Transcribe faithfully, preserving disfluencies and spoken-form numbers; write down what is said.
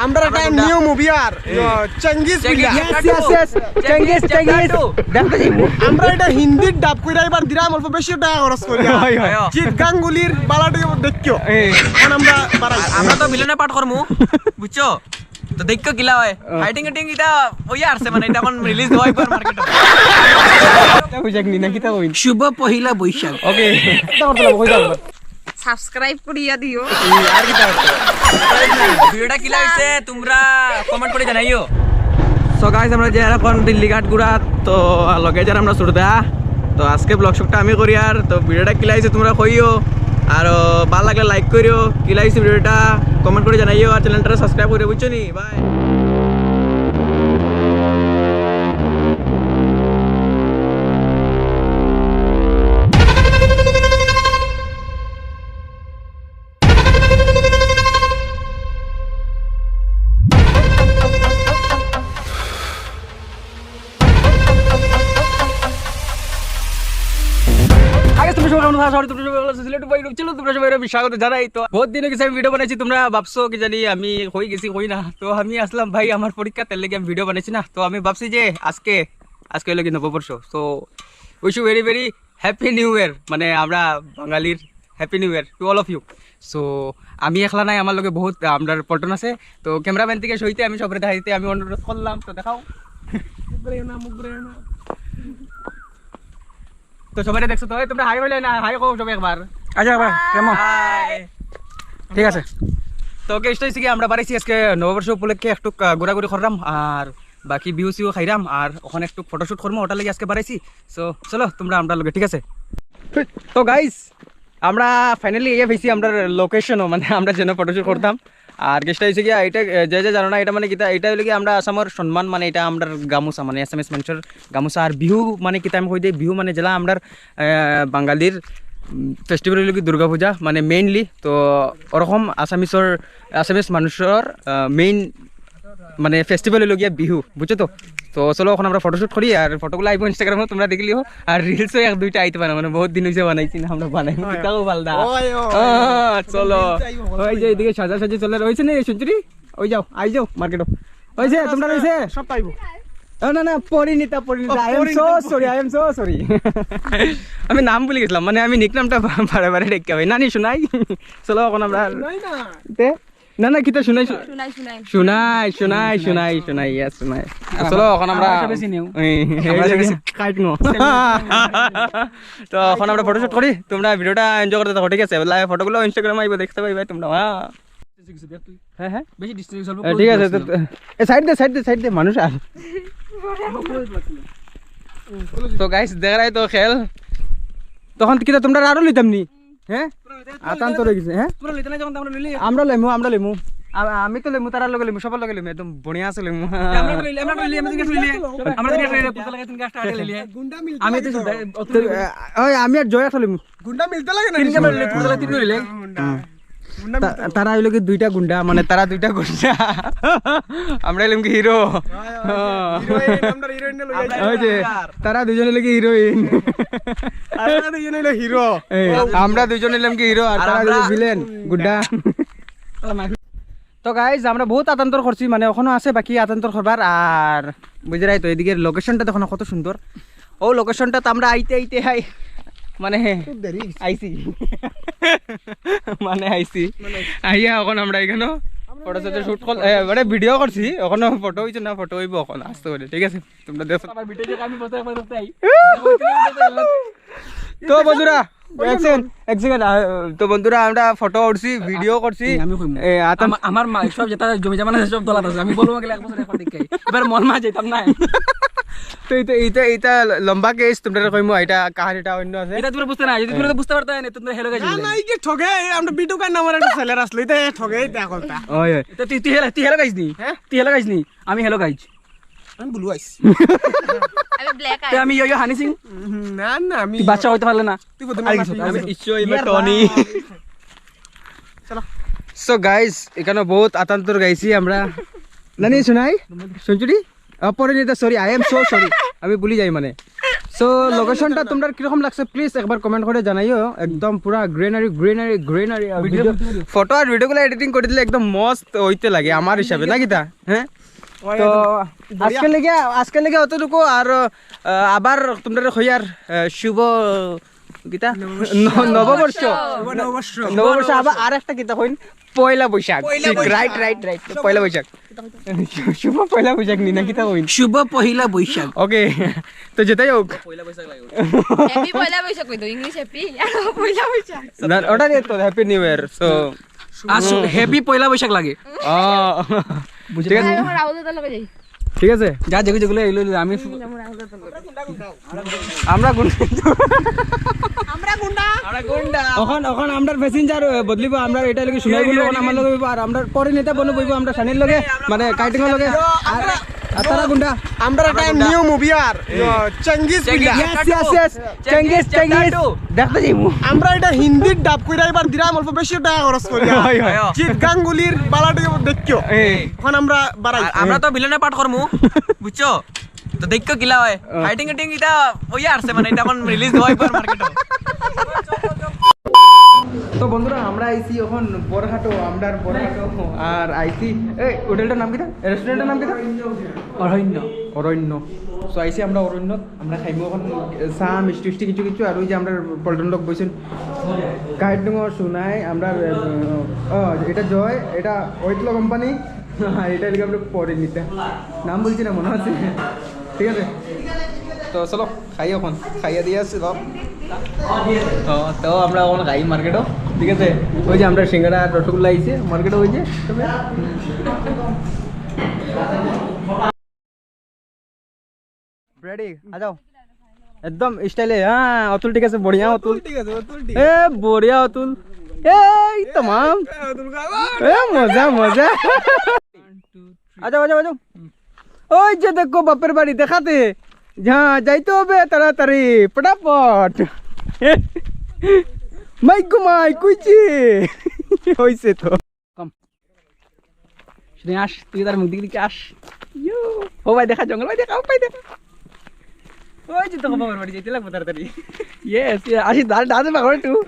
আমরা একটা new movie আর Genghis Genghis বিল্লা। Yes, yes, yes. Genghis, Genghis. দেখতে যাইবো। আমরা এটা হিন্দির ডাব কইরা এবার দিরাম অল্প বেশি টাকা খরচ করিয়া। হয়, হয়। জিৎ গাঙ্গুলির বালাটি দেখিও। এই। এখন আমরা বাড়াই। আমরা তো ভিলেনের পাঠ করমু, বুঝছো? তো দেখিও কিলা হয়। ফাইটিং ফাইটিং এটা ওই আসছে, মানে এটা এখন রিলিজ হয় পর মার্কেটে। এটা বুঝাক নি না, কিতা কইন? শুভ পহিলা বৈশাখ। ওকে। কিতা করতে লাগবো, কই যাবো? সাবস্ক্রাইব করিয়া দিও। ভিডিওটা কিলা হইছে তোমরা কমেন্ট করে জানাইও। সো গাইস, আমরা যে এখন দিল্লি ঘাট ঘুরা, তো লগে যার আমরা সুরদা। তো আজকে ব্লগ শুটটা আমি করি আর, তো ভিডিওটা কিলা হইছে তোমরা কইও। আর ভালো লাগলে লাইক করিও, কিলা হইছে ভিডিওটা কমেন্ট করে জানাইও, আর চ্যানেলটা সাবস্ক্রাইব করিও, বুঝছো নি? বাই। আগে তুমি সবাই কেমন আছো? আশা করি তোমরা সবাই ভালো আছো। সিলেট ভাই YouTube channel তোমরা সবাই আমি স্বাগত জানাই। তো বহুত দিন হয়ে গেছে আমি ভিডিও বানাইছি, তোমরা ভাবছো কি জানি আমি কই গেছি, কই না। তো আমি আসলাম ভাই আমার পরীক্ষা, তার লাগি আমি ভিডিও বানাইছি না। তো আমি ভাবছি যে আজকে, আজকে হইলো কি নববর্ষ। So wish you very very happy new year, মানে আমরা বাঙালির happy new year to all of you. So আমি একলা নাই, আমার লগে বহুত, আহ, আমরার পল্টন আছে। তো ক্যামেরাম্যান থেকে সইতে আমি সবরে দেখাইতে আমি অনুরোধ করলাম, তো দেখাও। মুখ ঘুরাইও না, মুখ ঘুরাইও না। তো সবাই দেখছো তো, এই তোমরা হাই বলে না, হাই কও সবাই একবার। আচ্ছা, একবার কেমন? ঠিক আছে। তো কেসটা হইছে কি, আমরা বাড়াইছি আজকে নববর্ষ উপলক্ষে একটু, আহ, ঘোরাঘুরি করলাম, আর বাকি বিহু সিহু খাইলাম, আর ওখানে একটু ফটোশুট করবো, ওটার লাগি আজকে বাড়াইছি। So চলো তোমরা আমরার লগে, ঠিক আছে? তো গাইস, আমরা ফাইনালি ইয়ে পাইছি আমরা লোকেশনও, মানে আমরা যেন ফটোশুট করতাম। আর কেসটা হইছে কি, এটা, এ, যে যে জানো না, এটা মানে কিতা, এটা হইলো কি আমরা আসামর সম্মান, মানে এটা আমরার গামুছা, মানে আসামিস মানুষর গামুছা। আর বিহু মানে কিতা আমি কই দেই, বিহু মানে যেলা আমরার, এ, বাঙালির ফেস্টিভ্যাল হইলো কি দুর্গা পূজা, মানে মেইনলি। তো ওরকম আসামিসর, আসামিস মানুষর, আহ, মেইন মানে ফেস্টিভ্যাল হইলো গিয়া বিহু, বুঝছো তো? তো চলো, এখন আমরা ফটোশুট করি, আর ফটোগুলো আইবো ইনস্টাগ্রামে, তোমরা দেখলিও। আর রিলসও এক দুইটা আইতে পারে, মানে বহুত দিন হইছে বানাইছি না, আমরা বানাই। তাও ভালদা। ওই, ওই, আহ, ওই। চলো। রিলস আইবো, ওই যে এদিকে সাজা সাজি চলে রয়েছে না, সেঞ্চুরি? ওই যাও, আই যাও মার্কেটও। ওই যে তোমরা রয়েছে? সব পাইবো। ও না না, পরিণীতা, পরিণীতা। ও, I am so Parineeta. Sorry, I am so sorry। আমি নাম ভুলে গেছিলাম, মানে আমি নিক নামটা বারে বারে ডেকে পাই। নানি শোনাই? চলো, এখন আমরা নানি না। তে? না না, কিতা শোনাই? শোনাই, শোনাই। শোনাই, শোনাই, শোনাই, শোনাই, yes, শোনাই। আর চলো, এখন আমরা আমরা সবে চিনিও। এই, আমরা এই সবে যে চিনি। কাইট নো। তো এখন আমরা ফটোশুট করি, তোমরা ভিডিওটা এনজয় করতে থাকো, ঠিক আছে? লাইভ ফটোগুলো ইনস্টাগ্রামে আইবো, দেখতে পাইবে তোমরা। হ্যাঁ। হ্যাঁ, হ্যাঁ। বেশি ডিস্টেন্স অল্প এ, ঠিক আছে, তো, এ, সাইড দে, সাইড দে, সাইড দে, মানুষ আর। তো গাইস, দেখ রাই তো খেল। তখন কিতা তোমরা আরো লইতাম নি? হ্যাঁ? আতান তো রয়ে গেছে, হ্যাঁ? তোমরা লইতে না যখন আমরা লইলে। আমরা লইমু, আমরা লইমু। আ-, আমি তো লইমু, তারার লগে লইমু, সবার লগে লইমু, একদম বনিয়া আছে লইমু। আমরা লইলে, আমরা লইলে, আমরা লইলে, আমরা লইলে, পুতলা লাগে তিন গাছ টাকা লইলে। গুন্ডা মিলতে আমি তো লাগে তো। শুধু, তো, আ, ওই আমি আর জয়া তো লইমু। গুন্ডা মিলতে লাগে না তিন নি? গাছ লইলে, পুতলা তিন লইলে। গুন্ডা। হুম। গুন্ডা তা-, মিলতে লাগে। তারা হইলো কি দুইটা গুন্ডা, মানে তারা দুইটা গুন্ডা। আমরা হইলাম কি হিরো। হয়, হয়, হয়। হিরোইন, আমরা হিরোইন লই আইছি। ওই যে, তারা দুজন হইলো কি হিরোইন। তারা দুজন হইলো হিরো। এই, আমরা দুজন হইলাম কি হিরো, আর আর তারা আমরা দুজন ভিলেন, গুন্ডা। তো গাইস, আমরা বহুত আতান্তর করছি, মানে এখনো আছে বাকি আতান্তর করবার। আর বুঝরাই তো, এদিকে লোকেশনটা দেখো না কত সুন্দর। ও লোকেশনটা তো আমরা আইতে আইতে হাই, মানে খুব দেরি হইছে। আইছি। মানে আইছি। মানে আইছি। আইয়া এখন আমরা এখানো আমরা ফটো সেটে শুট কর, এ, মানে ভিডিও করছি, এখনো ফটো হইছে না, ফটো হইবো এখন, আসতে পারে, ঠিক আছে? তোমরা দেখো। আমার ভিডিও দেখে আমি বসে একবার দেখতে আই। তো বন্ধুরা, এক সেকেন্ড, এক সেকেন্ড, আ, তো বন্ধুরা, আমরা ফটো উঠছি, ভিডিও করছি। এই, আমি কইমু। এ, আতাম- আমা-, আমার মা সব যেটা জমি জমা আছে, সব দলাত আছে। আমি বলবো গেলে এক বছর একবার দেখে আই। এবার মন মা যেতাম না। তো এইটা, এইটা, এইটা লম্বা কেস, তোমরা কইমু, এটা কাহিনীটা অন্য আছে। এটা তোমরা বুঝতে না, যদি তোমরা বুঝতে পারতে না, তোমরা হ্যালো গাইজ না, বললে। না, এই যে ঠগে, আমরা বিটু কার নামের একটা ছেলের আসলো, এটা ঠগে, এটা কলটা। ওই, ওই। তো তুই, তুই হ্যালো, তুই হ্যালো গাইজ নি? হ্যাঁ? তুই হ্যালো গাইজ নি? আমি হ্যালো গাইজ। আমি ব্লু আইস। আমি ব্ল্যাক তো আই। আমি ইয়ো ইয়ো হানি সিং। উম, না, না, আমি তুই বাচ্চা হইতে পারলে না। তুই প্রথমে আই মারবি। গেছো, আমি আই গেছো। ইচ্ছু, ইয়ার এবার টনি। বাবা। চলো। So গাইজ, এখানো বহুত আতান্তর গাইছি আমরা। নানি শোনাই? শুনছুটি? অ, পরে নিতে, sorry, I am so sorry। আমি ভুলি যাই মানে। সো লোকেশনটা তোমরা কিরকম লাগছে, প্লিজ একবার কমেন্ট করে জানাইও। একদম পুরা greenery, greenery, greenery. Video video photo আর ভিডিওগুলো এডিটিং করে দিলে একদম মস্ত হইতে লাগে আমার হিসাবে, না কিতা? হ্যাঁ, তো আজকে লেগে, আজকে লেগে অতটুকু। আর আহ, আবার তোমরা হইয়ার আহ, শুভ কিতা? ন- নববর্ষ। শুভ নববর্ষ। নববর্ষ। আবার আর একটা কিতা কইন, পয়লা বৈশাখ। পয়লা ঠিক, Boishakh. Right, right, right. Poila Boishakh. শু- শুভ পয়লা বৈশাখ নি না কিতা কইন? শুভ পয়লা বৈশাখ। ওকে, তো যেটাই হোক। হ্যাপি পয়লা বৈশাখ কই তো, ইংলিশ হ্যাপি আর পয়লা বৈশাখ। না, ওটা নিয়ে তো হ্যাপি নিউ ইয়ার। সো আজ হ্যাপি পয়লা বৈশাখ লাগে। ও, ঠিক আছে। আমি এখন রাহুল দাদার লগে যাই। ঠিক আছে। যা যেগুলো যেগুলো এগুলো এগুলো আমি আমরা গুন্ডা। আমরা গুন্ডা। অখন, অখন আমরার প্যাসেঞ্জার বদলিব, আমরা এটা লগে শুনাই বলবো, অখন আমার লগে বইবো, আর আমরার পরে নেতা বনে বইবো, আমরা শানির লগে, মানে কাইটিংর লগে, আর, আর তারা গুন্ডা। আমরা একটা নিউ মুভি আর চেঙ্গিস চেঙ্গিস। বিল্লা। Yes, yes, yes. Genghis, Genghis. দেখতে যাইমু। আমরা এটা হিন্দির ডাব কইরা এবার দিরাম অল্প বেশি টাকা খরচ করি। হয়, হয়। জিৎ গাঙ্গুলির বালাটি দেখিও। এই। অখন আমরা বাড়াই। আর আমরা তো ভিলেনে পাঠ করমু, বুঝছো? তো দেখিও কিলা হয়। ফাইটিং ফাইটিং এটা ওই আসছে, মানে এটা এখন রিলিজ দেওয়া একবার মার্কেটে। তো বন্ধুরা, আমরা আইছি এখন বড়হাটো, আমরার বড়হাটো। আর আইছি, এই হোটেলটার নাম কিতা? রেস্টুরেন্টর নাম কিতা? অরণ্য। অরণ্য। তো আইছি আমরা অরণ্য, আমরা খাইমু এখন চা, মিষ্টি টিষ্টি কিছু কিছু। আর ওই যে আমরা পল্টন লোক বইছেন, গাইড ডুঙো শোনায়, আমরা, আহ, ও, এটা জয়, এটা ওয়েটলো কোম্পানি। আর এটা লিখে আমরা পরে নিতে, নাম বলছি না, মনে আছে। ঠিক আছে, তো চলো খাই, এখন খাইয়া দিয়ে আসছি। তো তো তো আমরা এখন খাই মার্কেটও। ঠিক আছে, ওই যে আমরা সিঙ্গারা আর রসগোল্লা আইছে মার্কেটে, ওই যে। তবে রেডি, আ যাও। একদম স্টাইলে। হ্যাঁ, অতুল ঠিক আছে, বড়িয়া অতুল। ঠিক আছে, অতুল ঠিক। এ বড়িয়া অতুল। এই তামাম। এ মজা, মজা। আ যাও, আ যাও, আ যাও। ওই যে দেখো বাপের বাড়ি দেখাতে। হ্যাঁ, যাইতে হবে তাড়াতাড়ি, ফটাফট। মাই গো মাই, কইছে। হইছে তো। কম। শুনে আস, তুই তার মুখ দিকে দিকে আস। ইয়ো। ও ভাই দেখা, জঙ্গল ভাই দেখা, ও ভাই দেখা। ওই যে তোকে বাবার বাড়ি যাইতে লাগবো তাড়াতাড়ি। ইয়েস, ইয়েস, আসি, দাঁড়া, দাঁড়া, বাবা, একটু।